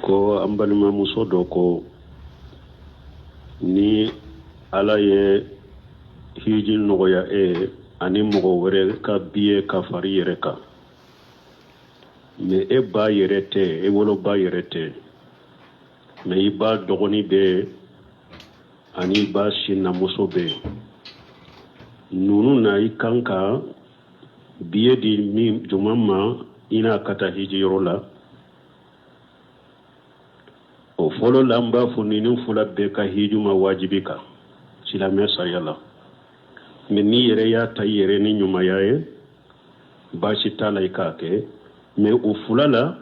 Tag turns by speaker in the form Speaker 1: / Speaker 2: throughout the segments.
Speaker 1: Ko an balimamuso dɔ ko ni Ala ye hiji nɔgɔya e ye ani mɔgɔ wɛrɛ ka biye ka fara i yɛrɛ kan, mais e ba yɛrɛ tɛ, e woloba yɛrɛ tɛ, mais i ba dɔgɔnin bɛ yen ani i ba sinamuso bɛ yen, ninnu na i kan ka biye di min jumɛn ma i n'a ka taa hiji yɔrɔ la? O fɔlɔ la, an b'a fɔ ninnu fila bɛɛ ka hiju ma wajibi kan silamɛ sariya la. Mais n'i yɛrɛ y'a ta i yɛrɛ ni ɲumanya ye, baasi t'a la i k'a kɛ. Mais o fila la,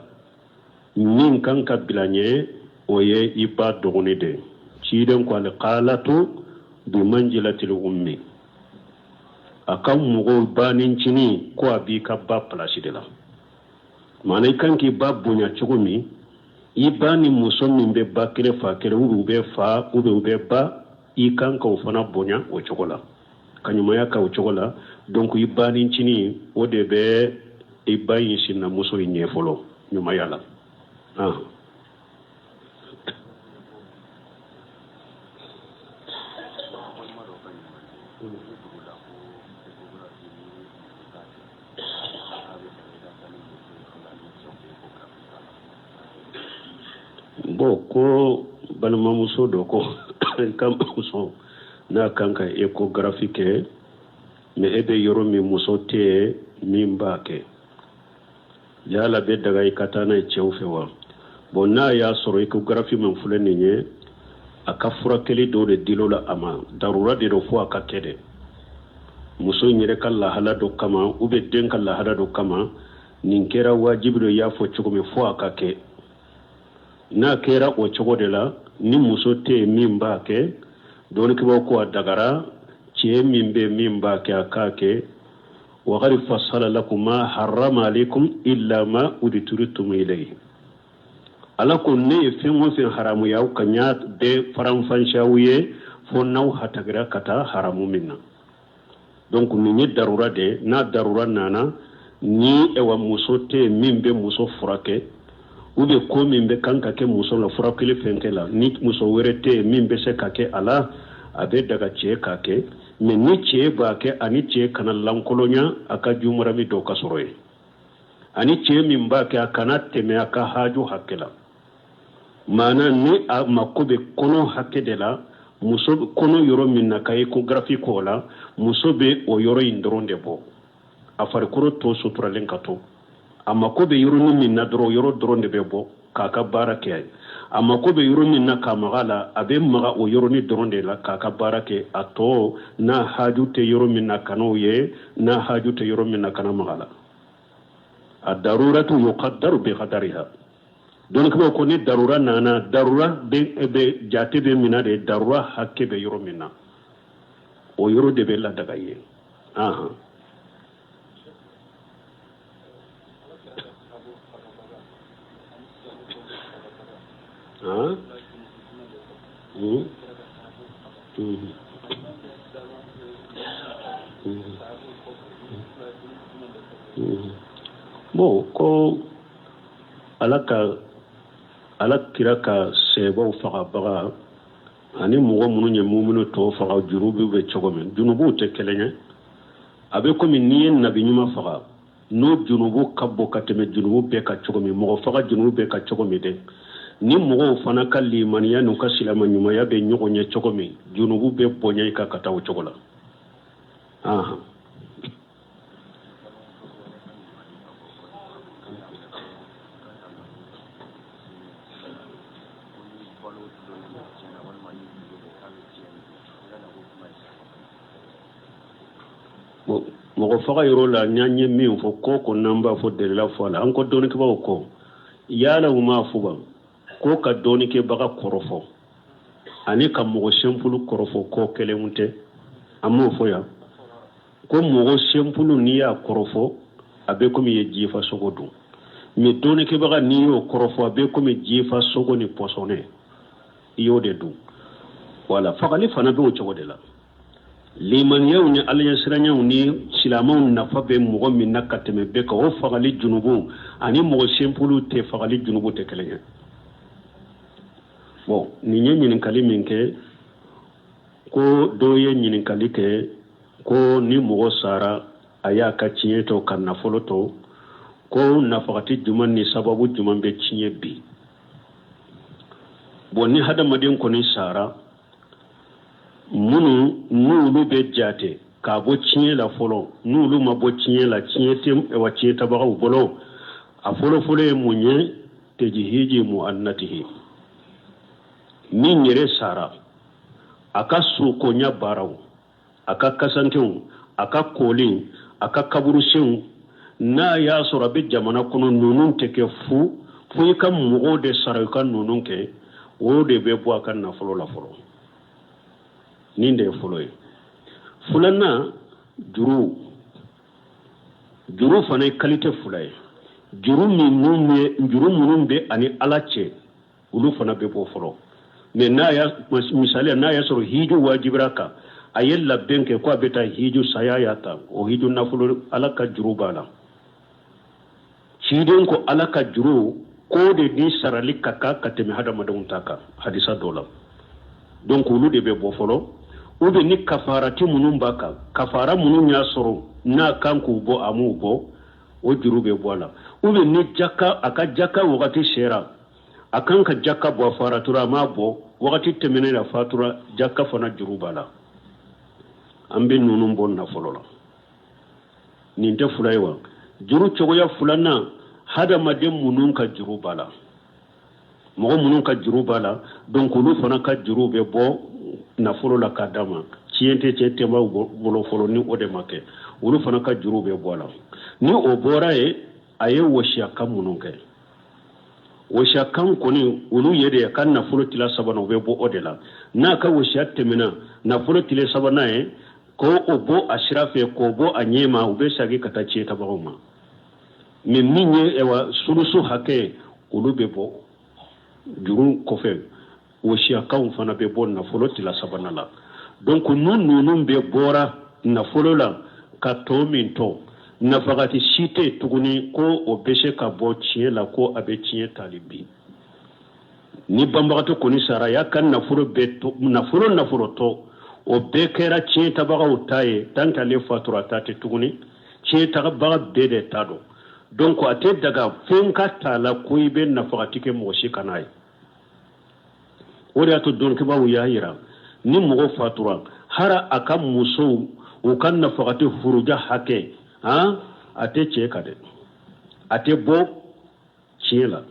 Speaker 1: min kan ka bila ɲɛ, o ye i ba dɔgɔnin de ye. Ciden ko alkhalatu bi manzilatil ummi, a ka mɔgɔw banincinin ko a b'i ka ba pilasi de la. Maana i kan k'i ba bonya cogo min, i ba ni muso min bɛ ba kelen fa kelen, u bɛ fa u bɛ u bɛ ba, i kan ka o fana bonya o cogo la, ka ɲumanya kɛ o cogo la. Donc i banincinin, o de bɛ i ba in sinamuso in ɲɛ fɔlɔ ɲumanya la. Ah. Bon, ko balimamuso dɔ ko i ka muso n'a kan ka échographie kɛ, mais e bɛ yɔrɔ min, muso tɛ yen min b'a kɛ, yala bɛ daga i ka taa n'a ye cɛw fɛ wa? Bon, n'a y'a sɔrɔ échographie min filɛ nin ye, a ka furakɛli dɔw de dil'o la a ma, darura de don fo a ka kɛ dɛ, muso in yɛrɛ ka lahala dɔ kama ou bien den ka lahala dɔ kama, nin kɛra wajibi dɔ, i y'a fɔ cogo min, fo a ka kɛ. N'a kɛra o cogo de la, ni muso tɛ yen min b'a kɛ, dɔnnikɛbaaw ko a dagara cɛ min bɛ min b'a kɛ, a k'a kɛ. Waqad fassala lakum ma harrama alaykum illa ma udturtum ilayhi. Ala ko ne ye fɛn o fɛn haramuya aw kan, n y'a bɛɛ faranfasiya aw ye fo n'aw hatagira ka taa haramu min na. Donc nin ye darura de ye. N'a darura nana ni ewa muso tɛ yen min bɛ muso furakɛ, ou bien ko min bɛ kan ka kɛ muso la furakɛli fɛnkɛ la, ni muso wɛrɛ tɛ yen min bɛ se ka kɛ a la, a bɛ daga cɛ k'a kɛ. Mais ni cɛ b'a kɛ, ani cɛ kana lankolonya a ka jumarami dɔw ka sɔrɔ yen, ani cɛ min b'a kɛ, a kana tɛmɛ a ka haju hakɛ la. Maana ni a mako bɛ kɔnɔ hakɛ de la, muso kɔnɔ yɔrɔ min na ka échographie k'o la, muso bɛ o yɔrɔ in dɔrɔn de bɔ, a farikolo tɔ suturalen ka to. A mako bɛ yɔrɔnin min na dɔrɔn, yɔrɔ dɔrɔn de bɛ bɔ k'a ka baara kɛ. A mako bɛ yɔrɔ min na k'a maga la, a bɛ maga o yɔrɔnin dɔrɔn de la k'a ka baara kɛ. A tɔ, n'a haju tɛ yɔrɔ min na, kan'o ye, n'a haju tɛ yɔrɔ min na, kana maga la. A daruratu yuqaddaru bi qadariha. Dɔnnikɛbaaw ko ni darura nana, darura bɛ jate bɛ mina de, darura hakɛ bɛ yɔrɔ min na, o yɔrɔ de bɛ ladaga ye. Ahan. Ah? Hmm? Hmm. Hmm. Bon, ko ala ka ala kira ka sahabaw fagabaga ani mɔgɔ minnu ye muminu tɔw faga, junubu bɛ cogo min, junubuw tɛ kelen ye. A bɛ komi n'i ye nabi ɲuman faga, n'o junubu ka bon ka tɛmɛ junubu bɛɛ kan cogo min, mɔgɔ faga junubu bɛɛ kan cogo min dɛ, ni mɔgɔw fana ka limaniya n'u ka silama ɲumanya bɛ ɲɔgɔn ye cogo min, junubu bɛ bonya i kan ka taa o cogo la. Ahan. Mɔgɔ faga yɔrɔ la, n'an ye min fɔ ko ko n'an b'a fɔ delila fɔ a la, an ko dɔnnikɛbaaw ko yala u m'a fɔ ba ko ka dɔnnikɛbaga kɔrɔfɔ ani ka mɔgɔ sɛnpulu kɔrɔfɔ ko kelenw tɛ? An m'o fɔ yan ko mɔgɔ sɛnpulu, n'i y'a kɔrɔfɔ, a bɛ komi i ye jifa sogo dun, mais dɔnnikɛbaga, n'i y'o kɔrɔfɔ, a bɛ komi jifa sogo ni pɔsɔnɛ, i y'o de dun. Wala fagali fana bɛ o cogo de la. Limaniyaw ni alaɲɛsiranyaw ni silamɛw nafa bɛ mɔgɔ min na ka tɛmɛ bɛɛ kan, o fagali junubu ani mɔgɔ sɛnpulu tɛ fagali junubu tɛ kelen ye. Bon, nin ye ɲininkali min kɛ, ko dɔ ye ɲininkali kɛ ko ni mɔgɔ sara, a y'a ka tiɲɛ to ka nafolo to, ko nafagati jumɛn ni sababu jumɛn bɛ tiɲɛ bin? Bon, ni hadamaden kɔni sara, minnu n'olu bɛ jate k'a bɔ tiɲɛ la fɔlɔ, n'olu ma bɔ tiɲɛ la, tiɲɛ tɛ wa tiɲɛ tabagaw bolo. A fɔlɔfɔlɔ ye mun ye? Tejihiji mu'annatihi, min yɛrɛ sara, a ka sukoɲa baaraw, a ka kasankew, a ka koli, a ka kaburusenw, n'a y'a sɔrɔ a bɛ jamana kɔnɔ, ninnu tɛ kɛ fu fo i ka mɔgɔw de sara i ka ninnu kɛ, o de bɛ bɔ a ka nafolo la fɔlɔ. Nin de ye fɔlɔ ye. Filanan, juru. Juru fana ye kalite fila ye. Juru minnu bɛ, juru minnu bɛ ani Ala cɛ, olu fana bɛ bɔ fɔlɔ. Mais n'a y'a misaliya, n'a y'a sɔrɔ hiju wajibira kan, a ye labɛn kɛ ko a bɛ taa hiju, saya y'a ta, o hiju nafolo, Ala ka juru b'a la. Ciden ko Ala ka juru k'o de ni sarali ka kan ka tɛmɛ hadamadenw ta kan, hadisa dɔ la. Donc olu de bɛ bɔ fɔlɔ. Ou bien ni kafarati minnu b'a kan, kafara minnu y'a sɔrɔ n'a kan k'u bɔ, a m'u bɔ, o juru bɛ bɔ a la. Ou bien ni jaka, a ka jaka wagati sera, a kan ka jaka bɔ, a faratura, a m'a bɔ, wagati tɛmɛnen a fatura, jaka fana juru b'a la. An bɛ ninnu bɔ nafolo la. Nin tɛ fila ye wa? Juru cogoya filanan, hadamaden minnu ka juru b'a la, mɔgɔ minnu ka juru b'a la, donc olu fana ka juru bɛ bɔ nafolo la k'a d'a ma. Tiɲɛ tɛ cɛ tɛbaw bolo fɔlɔ, ni o de ma kɛ, olu fana ka juru bɛ bɔ a la. Ni o bɔra yen, a ye wasiyakan minnu kɛ, wasiyakan kɔni, olu yɛrɛ ka nafolo tila sabanan, o bɛ bɔ o de la. N'a ka wasiya tɛmɛna nafolo tile sabanan ye, k'o o bɔ a sira fɛ, k'o bɔ a ɲɛ ma, u bɛ segin ka taa tiɲɛ tabagaw ma. Mais min ye ɛwa sulusu hakɛ, olu bɛ bɔ juru kɔfɛ. Wasiyakanw fana bɛ bɔ nafolo tila sabanan la. Donc nu ninnu bɛ bɔra nafolo la ka tɔ min to, nafagati si tɛ tuguni ko o bɛ se ka bɔ tiɲɛ la, ko a bɛ tiɲɛ tali bin. Ni banbagatɔ kɔni sara, y'a ka nafolo bɛɛ to, nafolo nafolo tɔ, o bɛɛ kɛra tiɲɛ tabagaw ta ye. Tant qu'ale fatura, ta tɛ tuguni, tiɲɛ tabaga bɛɛ de ta don. Donc a tɛ daga fɛn ka t'a la ko i bɛ nafagati kɛ mɔgɔ si kana ye. O de y'a to dɔnnikɛbaaw y'a yira, ni mɔgɔ fatura, hara a ka musow u ka nafagati furuja hakɛ, han, a tɛ cɛ kan dɛ, a tɛ bɔ tiɲɛ la.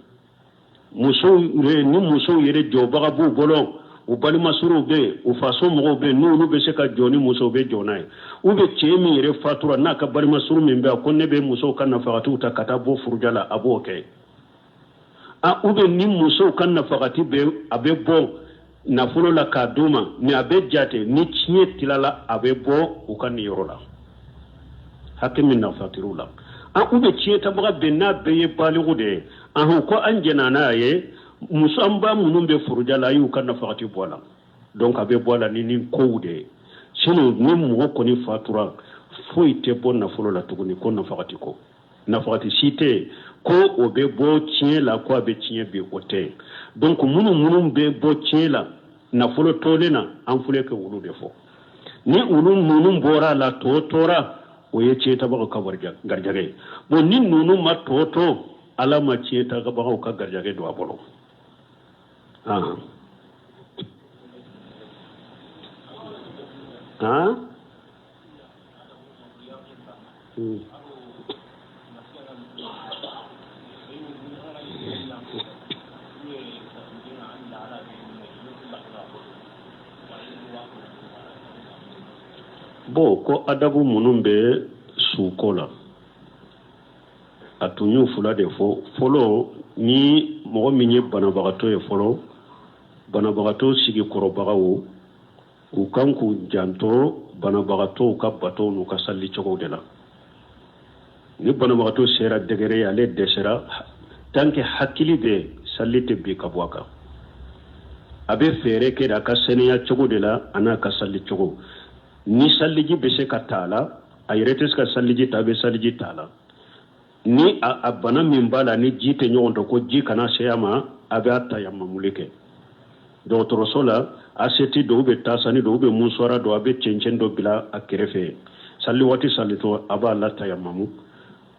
Speaker 1: Musow ni musow yɛrɛ jɔbaga b'u bolo, u balimasorow bɛ yen, u faso mɔgɔw bɛ yen, n'olu bɛ se ka jɔ ni musow bɛ jɔ n'a ye. U bɛ cɛ min yɛrɛ fatura, n'a ka balimasoro min bɛ yan, ko ne bɛ musow ka nafagatiw ta ka taa bɔ furuja la, a b'o kɛ. A u bɛ ni musow ka nafagati bɛ, a bɛ bɔ nafolo la k'a d'u ma, mais a bɛ jate ni tiɲɛ tilala, a bɛ bɔ u ka niyɔrɔ la, hakɛ min nafatiriw la. An u bɛ tiɲɛ tabaga bɛn, n'a bɛɛ ye baliku de ye, ahun, ko an jɛnna n'a ye, muso an ba minnu bɛ furuja la, a y'u ka nafagati bɔ a la. Donc a bɛ bɔ a la ni nin kow de ye. Sinon ni mɔgɔ kɔni fatura, foyi tɛ bɔ nafolo la tuguni ko nafagati ko nafagati si tɛ yen ko o bɛ bɔ tiɲɛ la, ko a bɛ tiɲɛ bi, o tɛ yen. Donc minnu bɛ bɔ tiɲɛ la nafolo tolen na, an filɛ kɛ olu de fɔ. Ni olu ninnu bɔra a la, tɔ tora, o ye tiɲɛ tabagaw ka garijɛgɛ ye. Bon, ni ninnu ma tɔ to, Ala ma tiɲɛ tabagaw ka garijɛgɛ don a bolo. Han han. Bon, ko adabu minnu bɛ suko la, a tun y'u fila de fɔ fɔlɔ. Ni mɔgɔ min ye banabagatɔ ye fɔlɔ, banabagatɔ sigi kɔrɔbagaw, u kan k'u janto banabagatɔw ka batow n'u ka sali cogow de la. Ni banabagatɔ sera degré ye, ale dɛsɛra, tant que hakili bɛ, sali tɛ bin ka bɔ a kan. A bɛ fɛɛrɛ kɛ a ka sɛnɛya cogo de la, a n'a ka sali cogo. Ni saliji bɛ se ka ta a la, a yɛrɛ tɛ se ka saliji ta, a bɛ saliji ta a la. Ni a bana min b'a la, ni ji tɛ ɲɔgɔn dɔn, ko ji kana se a ma, a bɛ a tayamamuli kɛ. Dɔgɔtɔrɔso la, assiette dɔ ou bien tasani dɔ ou bien mouchoir dɔ, a bɛ cɛncɛn dɔ bila a kɛrɛfɛ. Sali waati salitɔ, a b'a la tayamamu.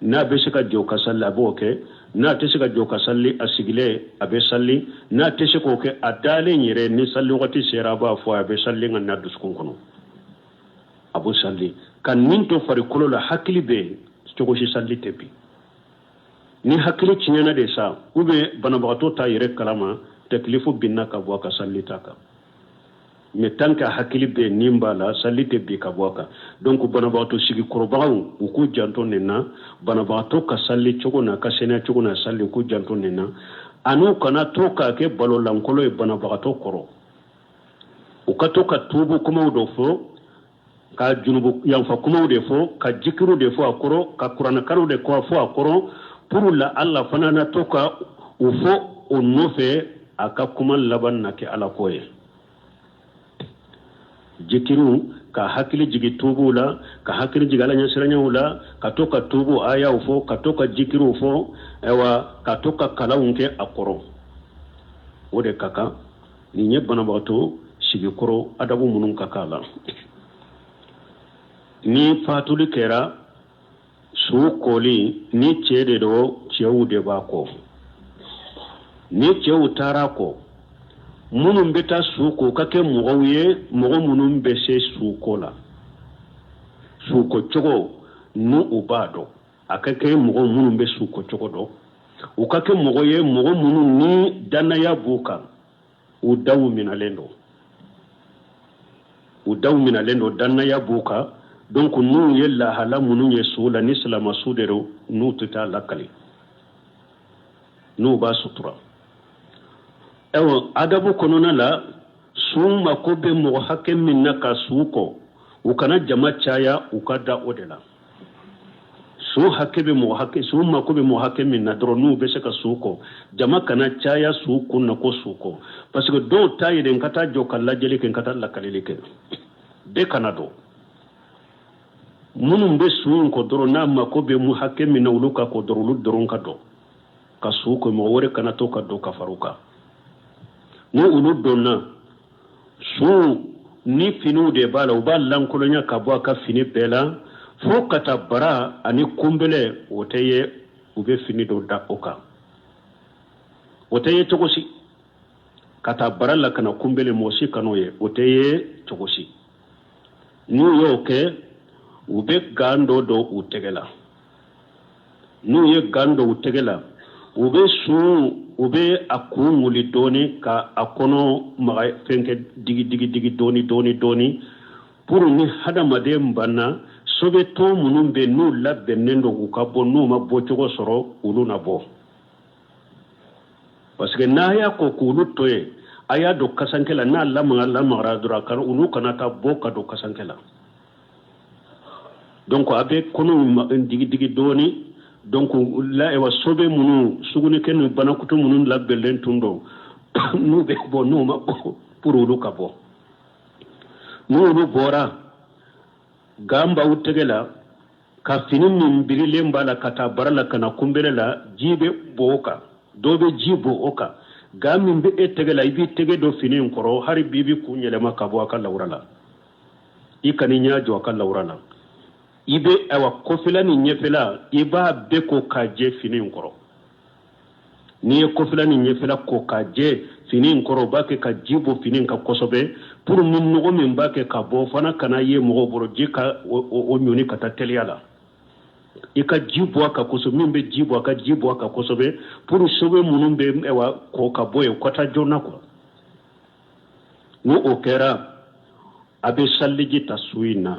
Speaker 1: N'a bɛ se ka jɔ ka sali, a b'o kɛ. N'a tɛ se ka jɔ ka sali, a sigilen a bɛ sali. N'a tɛ se k'o kɛ, a dalen yɛrɛ, ni sali waati sera, a b'a fɔ a bɛ sali ka na dusukun kɔnɔ, a b'o sali ka nin to farikolo la. Hakili bɛ yen cogo si, sali tɛ bin. Ni hakili tiɲɛna de sa, ou bien banabagatɔ t'a yɛrɛ kalama, takilifu binna ka bɔ a ka sali ta kan. Mais tant que hakili bɛ yen, nin b'a la, sali tɛ bin ka bɔ a kan. Donc banabagatɔ sigi kɔrɔbagaw, u k'u janto nin na. Banabagatɔ ka sali cogo n'a ka sɛnɛya cogo n'a sali, u k'u janto nin na. An'u kana to k'a kɛ balo lankolon ye banabagatɔ kɔrɔ. U ka to ka tuubu kumaw dɔ fɔ, ka junubu yanfa kumaw de fɔ, ka jikiriw de fɔ a kɔrɔ, ka kuranɛkariw de fɔ a kɔrɔ, pour la Allah fana na to ka u fɔ o nɔfɛ, a ka kuma laban na kɛ Ala ko ye. Jikiriw, ka hakili jigi tuubuw la, ka hakili jigi Ala ɲɛsiranyaw la, ka to ka tuubu ayaw fɔ, ka to ka jikiriw fɔ, ayiwa, ka to ka kalanw kɛ a kɔrɔ, o de ka kan. Nin ye banabagatɔ sigikɔrɔ adabu minnu ka kan la. Ni fatuli kɛra, su koli, ni cɛ de don, cɛw de b'a ko. Ni cɛw taara ko, minnu bɛ taa su ko, ka kɛ mɔgɔw ye, mɔgɔ minnu bɛ se su ko la, su ko cogo n'u u b'a dɔn. A ka kɛ mɔgɔ minnu bɛ su ko cogo dɔn, u ka kɛ mɔgɔ ye, mɔgɔ minnu ni dannaya b'u kan, u daw minalen don, u daw minalen don, dannaya b'u kan. Donc n'u ye lahala minnu ye su la, ni silama su de don, n'u tɛ taa lakali, n'u b'a sutura. Ayiwa, adabu kɔnɔna la, su mako bɛ mɔgɔ hakɛ min na ka su ko, u kana jama caya, u ka da o de la. Su hakɛ bɛ mɔgɔ hakɛ, su mako bɛ mɔgɔ hakɛ min na dɔrɔn, n'u bɛ se ka su ko, jama kana caya su kun na ko su ko, parce que dɔw ta ye de n ka taa jɔ ka lajɛli kɛ, n ka taa lakalili kɛ, bɛɛ kana don. Minnu bɛ su in kɔ dɔrɔn, n'a mako bɛ mu hakɛ min na, olu ka ko dɔrɔn, olu dɔrɔn ka don ka su ko, mɔgɔ wɛrɛ kana to ka don ka fara u kan. Ni olu donna, su ni finiw de b'a la, u b'a lankolonya ka bɔ a ka fini bɛɛ la fo ka taa bara ani kunbɛlɛ, o tɛ ye. U bɛ fini dɔ da o kan, o tɛ ye cogo si. Ka taa bara la ka na kunbɛlɛ, mɔgɔ si kan'o ye, o tɛ ye cogo si. N'u y'o kɛ, u bɛ gan dɔ don u tɛgɛ la. N'u ye gan don u tɛgɛ la, u bɛ sun, u bɛ a kun wuli dɔɔni, ka a kɔnɔ maga, fɛn kɛ digi digi digi dɔɔni dɔɔni dɔɔni, pour ni hadamaden banna, sobetɔ minnu bɛ n'u labɛnnen don u ka bɔ, n'u ma bɔcogo sɔrɔ, olu na bɔ. Parce que n'a y'a ko k'olu to yen, a y'a don kasankɛ la, n'a lamaga lamagara dɔrɔn, olu kana taa bɔ ka don kasankɛ la. Donc a bɛ kɔnɔ digi digi dɔɔni. Donc la ayiwa, sobe minnu, sugunɛkɛ ni banakutu minnu labɛnlen tun don, n'u bɛ bɔ, n'u ma bɔ, pour olu ka bɔ. N'olu bɔra, gan b'aw tɛgɛ la, ka fini min birilen b'a la ka taa bara la ka na kunbɛlɛ la, ji bɛ bɔ o kan, dɔ bɛ ji bɔ o kan. Gan min bɛ e tɛgɛ la, i b'i tɛgɛ don fini in kɔrɔ hali bi, i b'i kun yɛlɛma ka bɔ a ka lawura la, i kan'i ɲɛ jɔ a ka lawura la. I bɛ ayiwa, kɔfɛla ni ɲɛfɛla, i b'a bɛɛ ko k'a jɛ fini in kɔrɔ. N'i ye kɔfɛla ni ɲɛfɛla ko k'a jɛ fini in kɔrɔ, o b'a kɛ ka ji bɔ fini in kan kosɛbɛ, pour ni nɔgɔ min b'a kɛ ka bɔ fana kana ye mɔgɔw bolo, ji ka o ɲɔni ka taa teliya la. I ka ji bɔ a kan kosɛbɛ, min bɛ ji bɔ, a ka ji bɔ a kan kosɛbɛ, pour sobe minnu bɛ ayiwa kɔ ka bɔ yen, u ka taa joona quoi. Ni o kɛra, a bɛ saliji ta su in na.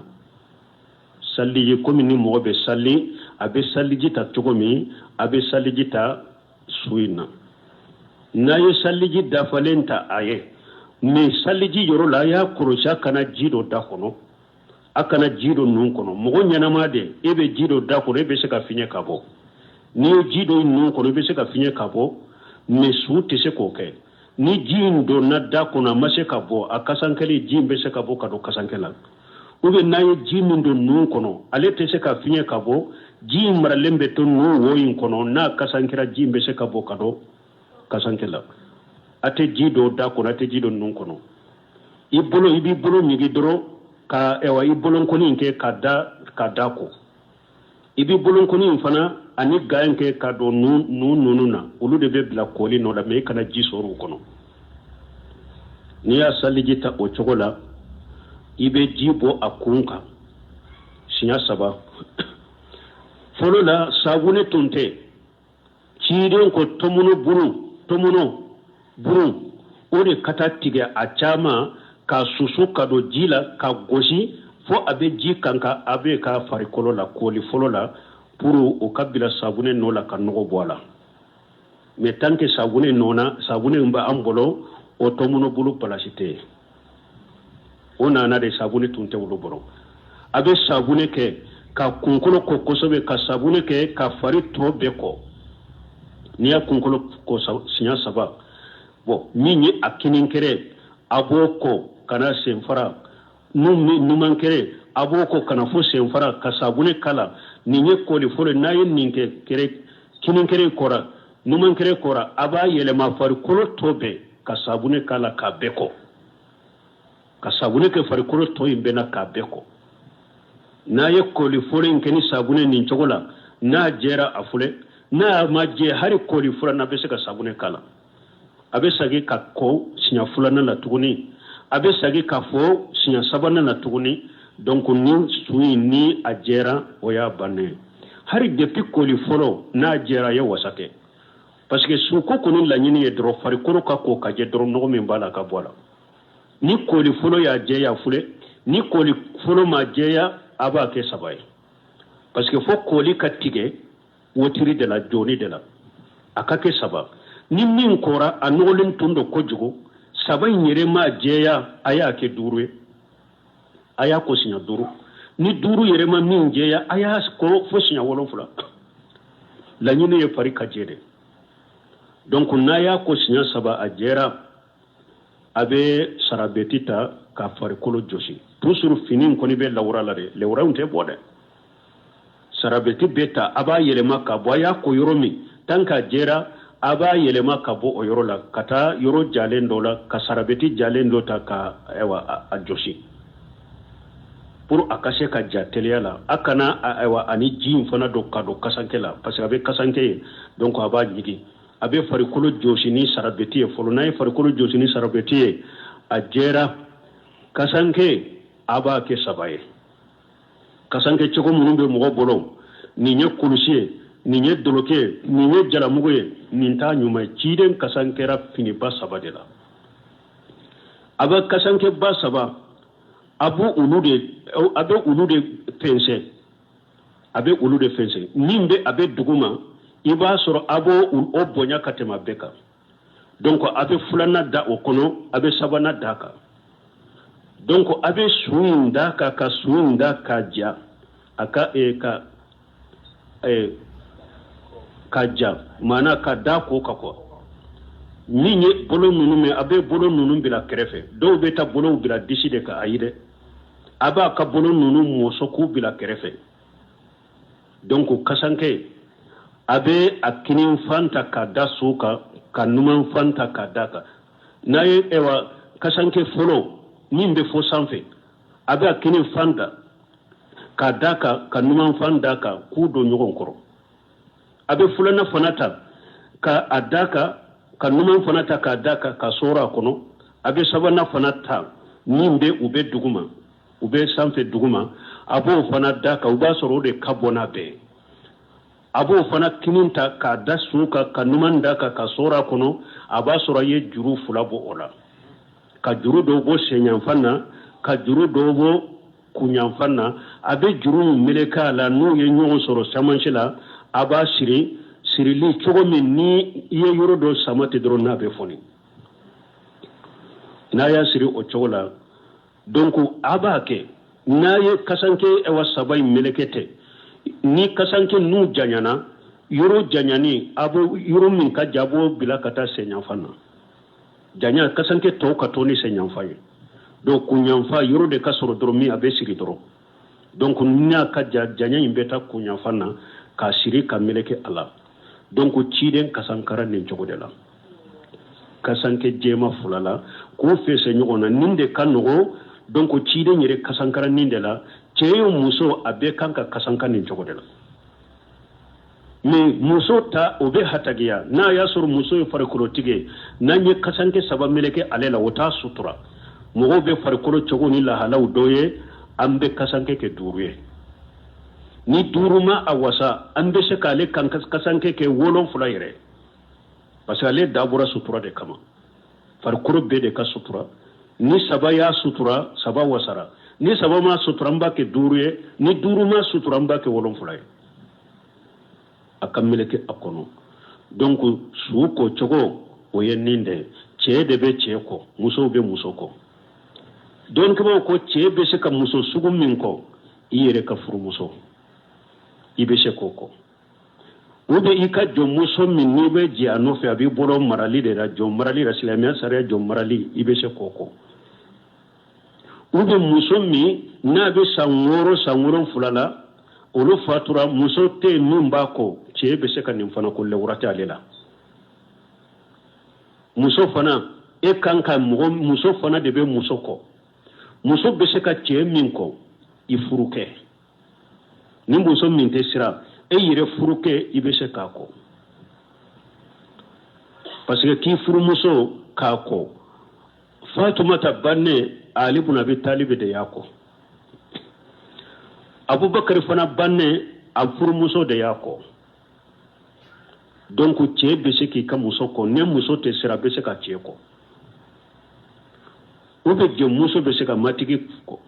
Speaker 1: Saliji, komi ni mɔgɔ bɛ sali, a bɛ saliji ta cogo min, a bɛ saliji ta su in na. N'a ye saliji dafalen ta, a ye mais saliji yɔrɔ la, a y'a kɔlɔsi, a kana ji don da kɔnɔ, a kana ji don nun kɔnɔ. Mɔgɔ ɲɛnama de, e bɛ ji don da kɔnɔ, e bɛ se ka fiɲɛ ka bɔ. N'i ye ji don nun kɔnɔ, i bɛ se ka fiɲɛ ka bɔ, mais su tɛ se k'o kɛ. Ni ji in donna da kɔnɔ, a ma se ka bɔ, a kasankɛli, ji in bɛ se ka bɔ ka don kasankɛ la. Ou bien n'a ye ji min don nun kɔnɔ, ale tɛ se ka fiɲɛ ka bɔ, ji in maralen bɛ to nun wo in kɔnɔ. N'a kasankɛra, ji in bɛ se ka bɔ ka don kasankɛ la. A tɛ ji don da kɔnɔ, a tɛ ji don nun kɔnɔ. I bolo, i b'i bolo ɲigin dɔrɔn ka ɛwa i bolonkɔni in kɛ ka da ko. I b'i bolonkɔni in fana ani gant in kɛ ka don nun ninnu na. Olu de bɛ bila koli nɔ la, mais i kana ji sɔrɔ u kɔnɔ. N'i y'a saliji ta o cogo la, i bɛ ji bɔ a kun kan siɲɛ saba. Fɔlɔ la, sabuni tun tɛ. Ciden ko tɔmɔnɔ buru, tɔmɔnɔ buru, o de ka taa tigɛ a caman ka susu ka don ji la ka gosi fo a bɛ ji kan ka a bɛ ka farikolo la koli fɔlɔ la, pour o ka bila sabunɛ nɔ la ka nɔgɔ bɔ a la. Mais tant que sabunɛ nɔ na, sabunɛ in b'an bolo, o tɔmɔnɔ bulu place tɛ yen. O nana de, sabunɛ tun tɛ olu bolo. A bɛ sabunɛ kɛ ka kunkolo ko kosɛbɛ, ka sabunɛ kɛ ka fari tɔ bɛɛ kɔ. N'i y'a kunkolo ko siɲɛ saba, bon, min ye a kininkɛrɛ, a b'o ko ka na senfara. Numankɛrɛ, a b'o ko ka na fo senfara, ka sabunɛ k'a la. Nin ye koli fɔlɔ. N'a ye nin kɛ, kɛrɛ kininkɛrɛ kɔra, numankɛrɛ kɔra, a b'a yɛlɛma farikolo tɔ bɛɛ ka sabunɛ k'a la k'a bɛɛ kɔ, ka sabunɛ kɛ farikolo tɔ in bɛɛ na k'a bɛɛ kɔ. N'a ye koli fɔlɔ in kɛ ni sabunɛ nin cogo la, n'a jɛra, a filɛ. N'a ma jɛ, hali koli filanan bɛ se ka sabunɛ k'a la. A bɛ segin ka ko siɲɛ filanan la tuguni, a bɛ segin ka fɔ siɲɛ sabanan la tuguni. Donc ni su in ni a jɛra, o y'a bannen ye. Hali depuis koli fɔlɔ, n'a jɛra, a ye wasa kɛ, parce que suko kɔni laɲini ye dɔrɔn farikolo ka ko ka jɛ dɔrɔn, nɔgɔ min b'a la ka bɔ a la. Ni koli fɔlɔ y'a jɛya, filɛ. Ni koli fɔlɔ ma jɛya, a b'a kɛ saba ye, parce que fo koli ka tigɛ wotiri de la, joni de la, a ka kɛ saba. Ni min kɔra, a nɔgɔlen tun don kojugu, saba in yɛrɛ ma jɛya, a y'a kɛ duuru ye, a y'a ko siɲɛ duuru. Ni duuru yɛrɛ ma min jɛya, a y'a ko fo siɲɛ 7. Laɲini ye fari ka jɛ de. Donc n'a y'a ko siɲɛ saba, a jɛra, a bɛ sarabɛti ta ka farikolo jɔsi. Toujours fini kɔni bɛ lawura la dɛ, lawura tɛ bɔ dɛ. Sarabɛti bɛ ta, a b'a yɛlɛma ka bɔ a y'a ko yɔrɔ min. Tant qu'a jɛra, a b'a yɛlɛma ka bɔ o yɔrɔ la ka taa yɔrɔ jalen dɔ la, ka sarabɛti jalen dɔ ta ka ayiwa a jɔsi pour a ka se ka ja teliya la. A kana ayiwa ani ji in fana don ka don kasankɛ la, parce que a bɛ kasankɛ ye. Donc a b'a ɲigin, a bɛ farikolo jɔsi ni sarabɛti ye fɔlɔ. N'a ye farikolo jɔsi ni sarabɛti ye, a jɛra, kasanke a b'a kɛ saba ye. Kasanke cogo minnu bɛ mɔgɔ bolo, nin ye kulusi ye, nin ye doloke ye, nin ye jalamugu ye, nin t'a ɲuman ye. Ciden kasan kɛra finiba saba de la. A bɛ kasanke ba saba, a b'o olu de, a bɛ olu de fɛnsɛn, a bɛ olu de fɛnsɛn. Min bɛ a bɛ duguma, i b'a sɔrɔ a b'o o bonya ka tɛmɛ a bɛɛ kan. Donc a bɛ filanan da o kɔnɔ, a bɛ sabanan da kan. Donc a bɛ su in da kan, ka su in da ka ja, a ka ka ja, maana ka da ko kan quoi. Min ye bolo ninnu mɛn, a bɛ bolo ninnu bila kɛrɛfɛ. Dɔw bɛ taa bolow bila disi de kan. Ayi dɛ, a b'a ka bolo ninnu mɔsɔ k'u bila kɛrɛfɛ. Donc kasankɛ, a bɛ a kinin fan ta ka da so kan, ka numan fan ta ka da kan. N'a ye ɛwa kasanke fɔlɔ min bɛ fɔ sanfɛ, a bɛ a kinin fan ta ka da kan, ka numan fan da kan, k'u don ɲɔgɔn kɔrɔ. A bɛ filanan fana ta ka a da kan, ka numan fana ta k'a da kan, ka sɔrɔ a kɔnɔ. A bɛ sabanan fana ta min bɛ u bɛ duguma, u bɛ sanfɛ duguma, a b'o fana da kan. U b'a sɔrɔ o de ka bɔ n'a bɛɛ ye. A b'o fana kinin ta k'a da su kan, ka numan da kan, ka sɔrɔ a kɔnɔ. A b'a sɔrɔ a ye juru fila bɔ o la, ka juru dɔw bɔ senyanfan na, ka juru dɔw bɔ kunyanfan na. A bɛ juru min meleke a la, n'u ye ɲɔgɔn sɔrɔ camancɛ la, a b'a siri sirili cogo min ni i ye yɔrɔ dɔ sama ten dɔrɔn, n'a bɛ fɔni. N'a y'a siri o cogo la, donc a b'a kɛ n'a ye kasanke ɛwa saba in meleke tɛ. Ni kasanke n'u janyana, yɔrɔ janyani, a bɛ yɔrɔ min ka jan, a b'o bila ka taa senyanfan na. Janya kasanke tɔw ka to ni senyanfan ye. Donc kunyanfan yɔrɔ de ka sɔrɔ dɔrɔn min a bɛ siri dɔrɔn. Donc n'a ka ja, janya in bɛ taa kunyanfan na k'a siri ka meleke a la. Donc ciden kasankara nin cogo de la. Kasanke jɛma fila la k'o fɛsɛ ɲɔgɔn na, nin de ka nɔgɔn. Donc ciden yɛrɛ kasankara nin de la. Cɛ ye, muso, a bɛɛ kan ka kasanka nin cogo de la. Mais muso ta, o bɛ hatagiya. N'a y'a sɔrɔ muso ye farikolotigi ye, n'an ye kasanke saba meleke ale la, o t'a sutura. Mɔgɔw bɛ farikolo cogo ni lahalaw dɔ ye. An bɛ kasanke kɛ duuru ye. Ni duuru ma a wasa, an bɛ se k'ale kan kasanke kɛ wolonfila yɛrɛ, parce que ale dabɔra sutura de kama, farikolo bɛɛ de ka sutura. Ni saba y'a sutura, saba wasara. Ni saba ma sutura, an b'a kɛ duuru ye. Ni duuru ma sutura, an b'a kɛ wolonfila ye, a ka meleke a kɔnɔ. Donc su ko cogo, o ye nin de. Cɛ de bɛ cɛ kɔ, musow bɛ muso kɔ. Dɔnnikɛbaaw ko cɛ bɛ se ka muso sugu min kɔ, i yɛrɛ ka furumuso, i bɛ se k'o kɔ, ou bien i ka jɔnmuso min n'i bɛ jɛ a nɔfɛ, a b'i bolo marali de la, jɔn marali la, silamɛya sariya jɔn marali, i bɛ se k'o kɔ. Ou bien muso min n'a bɛ san 6, san 7 la, olu fatura, muso tɛ yen min b'a kɔ, cɛ bɛ se ka nin fana ko, lawura tɛ ale la. Muso fana, e kan ka mɔgɔ, muso fana de bɛ muso kɔ. Muso bɛ se ka cɛ min kɔ, i furukɛ. Ni muso min tɛ siran, e yɛrɛ furukɛ, i bɛ se k'a kɔ, parce que k'i furumuso k'a kɔ, Fatumata bannen, Ali bun Abi Talibi de y'a kɔ. Abubakar fana bannen, a furumuso de y'a kɔ. Donc cɛ bɛ se k'i ka muso kɔ. Ni muso tɛ siran, a bɛ se ka cɛ kɔ. Ou bien jɔnmuso bɛ se ka matigi kɔ.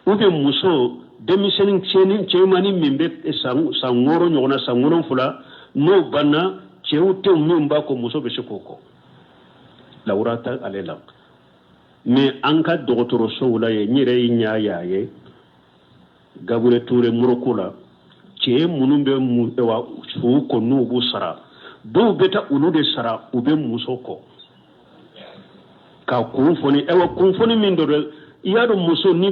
Speaker 1: Ou bien muso denmisɛnnin cɛnin cɛmannin min bɛ san 6 ɲɔgɔnna, san 7, n'o banna, cɛw tɛ min b'a kɔ, muso bɛ se k'o kɔ, lawura tɛ ale la. Mais an ka dɔgɔtɔrɔsow la yen, n yɛrɛ ye ɲa y'a ye Gabriel Touré Moroko la, cɛ minnu bɛ wa su kɔ, n'u b'u sara, dɔw bɛ taa olu de sara, u bɛ muso kɔ ka kun fɔni. Ayiwa, kun fɔni min don dɛ, i y'a dɔn, muso, n'i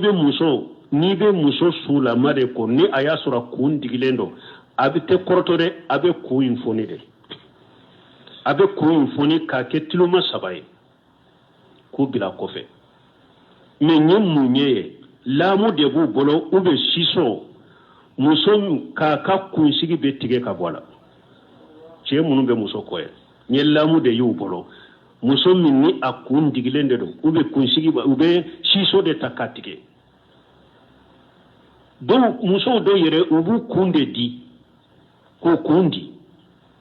Speaker 1: bɛ muso sulama de kɔ, ni a y'a sɔrɔ a kun digilen don, a bɛ tɛ kɔrɔtɔ dɛ, a bɛ kun in fɔni de, a bɛ kun in fɔni k'a kɛ tuloma saba ye k'u bila kɔfɛ. Mais n ye mun ye? Lame de b'u bolo ou bien ciseau. Muso k'a ka kunsigi bɛ tigɛ ka bɔ a la. Cɛ minnu bɛ muso kɔ ye, n ye lame de y'u bolo. Muso min ni a kun digilen de don, u bɛ kunsigi, u bɛ ciseau de ta k'a tigɛ. Dɔw, musow dɔw yɛrɛ, u b'u kun de di, k'u kun di.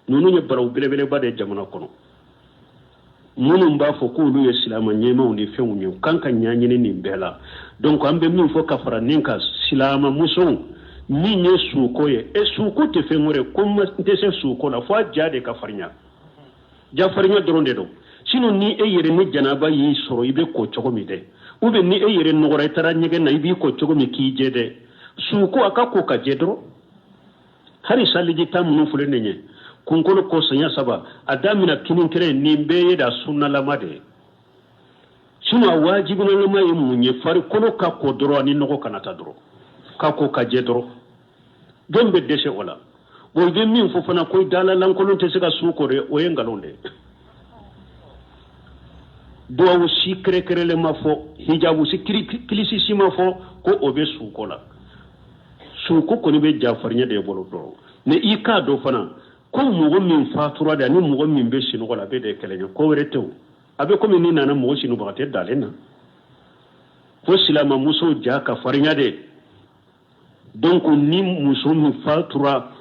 Speaker 1: Ninnu ye baraw belebeleba de jamana kɔnɔ. Minnu b'a fɔ k'olu ye silamɛ ɲɛmaw ni fɛnw ye, u kan ka ɲɛɲini nin bɛɛ la. Donc an bɛ min fɔ ka fara nin kan, silamɛ musow, min ye suko ye, e suko tɛ fɛn wɛrɛ ko n tɛ se suko la, fo a ja de ka farinya, ja farinya dɔrɔn de don. Sinon ni e yɛrɛ ni janaba y'i sɔrɔ, i bɛ ko cogo min dɛ, ou bien ni e yɛrɛ nɔgɔra, i taara ɲɛgɛn na, i b'i ko cogo min k'i jɛ dɛ, suko a ka ko ka jɛ dɔrɔn. Hali saliji ta minnu filɛ nin ye, kunkolo ko siɲɛ saba, a daminɛ kinin kɛrɛ, nin bɛɛ ye da sunnalama de ye. Sinon a wajibinalama ye mun ye? Farikolo ka ko dɔrɔn, ani nɔgɔ kana taa dɔrɔn, ka ko ka jɛ dɔrɔn. Jɔn bɛ dɛsɛ o la? Bon, i bɛ min fɔ fana ko dala lankolon tɛ se ka su ko dɛ, o ye nkalon de ye. Duwawu si kɛrɛkɛrɛlen ma fɔ, hijabu si kilisi si ma fɔ ko o bɛ suko la. Suko kɔni bɛ jafarinya de bolo dɔrɔn. Mais i k'a dɔn fana ko mɔgɔ min fatura de ani mɔgɔ min bɛ sinɔgɔ la, a bɛɛ de ye kelen ye, ko wɛrɛ tɛ. O a bɛ komi ni nana mɔgɔ sinɔgɔ tɛ dalen na fo silamamusow ja ka farinya de. Donc ni muso min fatura,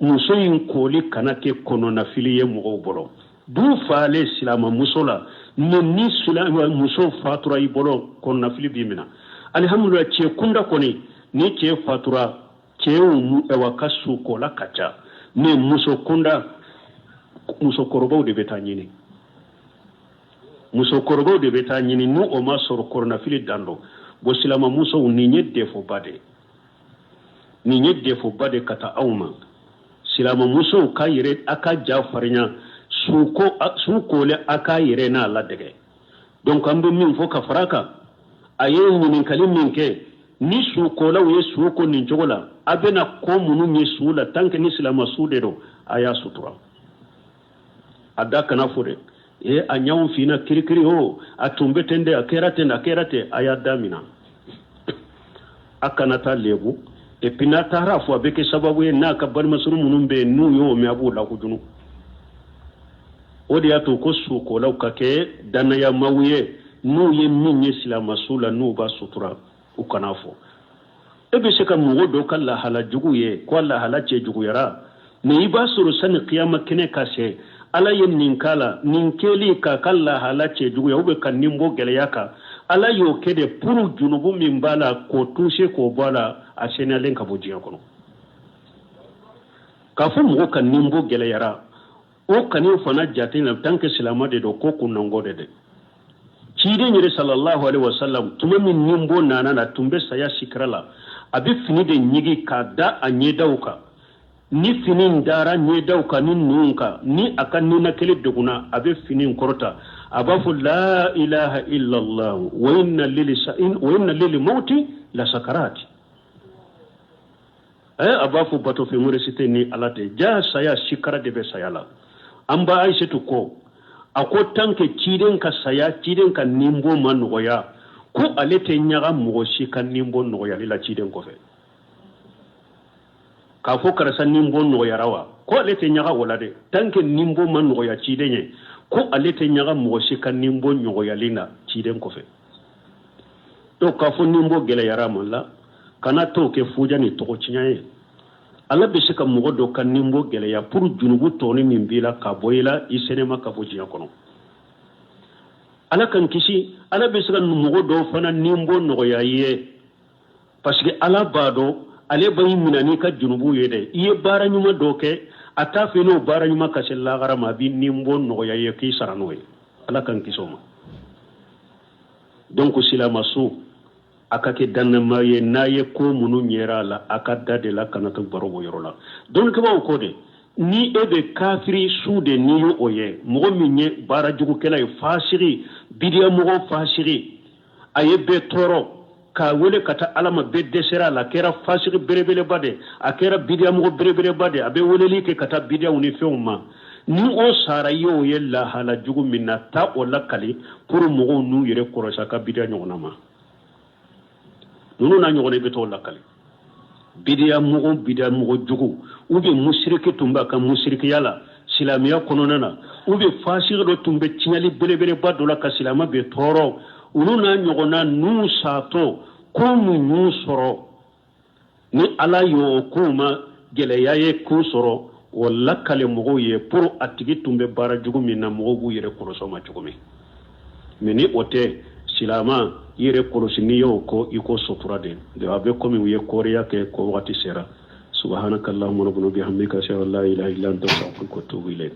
Speaker 1: muso in koli kana kɛ kɔnɔnafili ye mɔgɔw bolo. Du falen silamamuso la, mais ni muso fatura i bolo, kɔnɔnafili b'i minɛ. Alihamudulila, cɛ kunda kɔni, ni cɛ fatura, cɛw ɛwa ka sukola ka ca. Mais muso kunda, musokɔrɔbaw de bɛ taa ɲini, musokɔrɔbaw de bɛ taa ɲini. N'u o ma sɔrɔ, kɔnɔnafili dan don. Bon, silamamusow, nin ye defoba de ye, nin ye defoba de ka taa aw ma. Silamamusow ka yɛrɛ, a ka ja farinya, su kole, a k'a yɛrɛ n'a ladege. Donc an bɛ min fɔ ka fara kan, a ye ɲininkali min kɛ, ni sukolaw ye su ko nin cogo la, a bɛna ko minnu ye su la, tant que ni silama su de don, a y'a sutura, a da kana fo dɛ. E a ɲɛw finna kirikiri o, a tun bɛ ten de, a kɛra ten, a kɛra ten. A y'a da minɛ, a kana taa lebu. Et puis n'a taara fɔ, a bɛ kɛ sababu ye n'a ka balimasuru minnu bɛ yen, n'u y'o mɛn, a b'u lakujunu. O de y'a to ko sukolaw ka kɛ dannayamaw ye. N'u ye min ye silamasu la, n'u b'a sutura, u kana fɔ. E bɛ se ka mɔgɔ dɔ ka lahala jugu ye ko a lahala cɛ juguyara, mais i b'a sɔrɔ sani kiyama kɛnɛ ka se, Ala ye nin k'a la. Nin kɛli k'a ka lahala cɛ juguya ou bien ka nin bɔ gɛlɛya kan, Ala y'o kɛ de pour junubu min b'a la, k'o toucher, k'o bɔ a la, a seniyalen ka bɔ diɲɛ kɔnɔ. K'a fɔ mɔgɔ ka nin bɔ gɛlɛyara, o kan'i fana jate la tant que silama de don, ko kunnango de dɛ. Ciden yɛrɛ sallallahu alaihi wasallam, tuma min ninbɔ nana na, tun bɛ saya sikara la, a bɛ fini de ɲigi k'a da a ɲɛdaw kan. Ni fini dara ɲɛdaw kan ni nunw kan, ni a ka ninakili degunna, a bɛ fini kɔrɔta, a b'a fɔ: la ilaha illallah wa inna lil wa inna lil mauti la sakarat. A b'a fɔ bato fɛn wɛrɛ si tɛ ni Ala tɛ, ja saya sikara de bɛ saya la. An ba Ayisetu ko, a ko tant que ciden ka saya, ciden ka ninbɔ ma nɔgɔya, ko ale tɛ ɲaga mɔgɔ si ka ninbɔ nɔgɔyali la ciden kɔfɛ. K'a fɔ karisa ninbɔ nɔgɔyara wa, ko ale tɛ ɲaga o la dɛ. Tant que ninbɔ ma nɔgɔya ciden ye, ko ale tɛ ɲaga mɔgɔ si ka ninbɔ nɔgɔyali la ciden kɔfɛ. Donc k'a fɔ ninbɔ gɛlɛyara ma la, kana t'o kɛ fuja ni tɔgɔ tiɲɛ ye. Ala bɛ se ka mɔgɔ dɔ ka ninbɔ gɛlɛya pour junubu tɔɔni min b'i la ka bɔ i la, i sɛnɛma ka bɔ diɲɛ kɔnɔ. Ala k'an kisi. Ala bɛ se ka mɔgɔ dɔw fana ninbɔ nɔgɔya i ye, parce que Ala b'a dɔn ale b'i minɛ n'i ka junubu ye dɛ. I ye baara ɲuman dɔ kɛ, a t'a fɛ n'o baara ɲuman ka se lahara ma, a b'i ninbɔ nɔgɔya i ye k'i sara n'o ye. Ala k'an kisi o ma. Donc silamaso, a ka kɛ dannama ye. N'a ye ko minnu ɲɛra a la, a ka da de la, kana to baro bɔ yɔrɔ la. Dɔnnikɛbaaw ko de, ni e bɛ kafiri su de, n'i ye o ye, mɔgɔ min ye baara jugukɛla ye, fasigi, bidiyamɔgɔ fasigi, a ye bɛɛ tɔɔrɔ k'a wele ka taa Ala ma, bɛɛ dɛsɛra a la, a kɛra fasigi belebeleba de, a kɛra bidiyamɔgɔ belebeleba de, a bɛ weleli kɛ ka taa bidiyaw ni fɛnw ma, ni o sara, i y'o ye lahala jugu min na, taa o lakali pour mɔgɔw n'u yɛrɛ kɔlɔsi a ka bidiya ɲɔgɔnna ma. Ninnu n'a ɲɔgɔn, i bɛ t'o lakali. Bidiya mɔgɔ, bidiya mɔgɔ jugu, ou bien musiriki tun b'a ka musirikiya la silamɛya kɔnɔna na, ou bien fasigi dɔ tun bɛ tiɲɛli belebeleba dɔ la ka silamɛ bɛ tɔɔrɔ, olu n'a ɲɔgɔnna, n'u satɔ, ko mun y'u sɔrɔ, ni Ala y'o k'u ma gɛlɛya ye k'u sɔrɔ, o lakale mɔgɔw ye pour a tigi tun bɛ baara jugu min na, mɔgɔw b'u yɛrɛ kɔlɔsi o ma cogo min. Mais ni o tɛ, silama, i yɛrɛ kɔlɔsi. N'i y'o ko, i ko sutura de, a bɛ komi u ye kɔriya kɛ ko wagati sera. Subhanaka allahumma rabbana bihamdika, ashhadu an la ilaha illa anta, astaghfiruka wa atubu ilayk.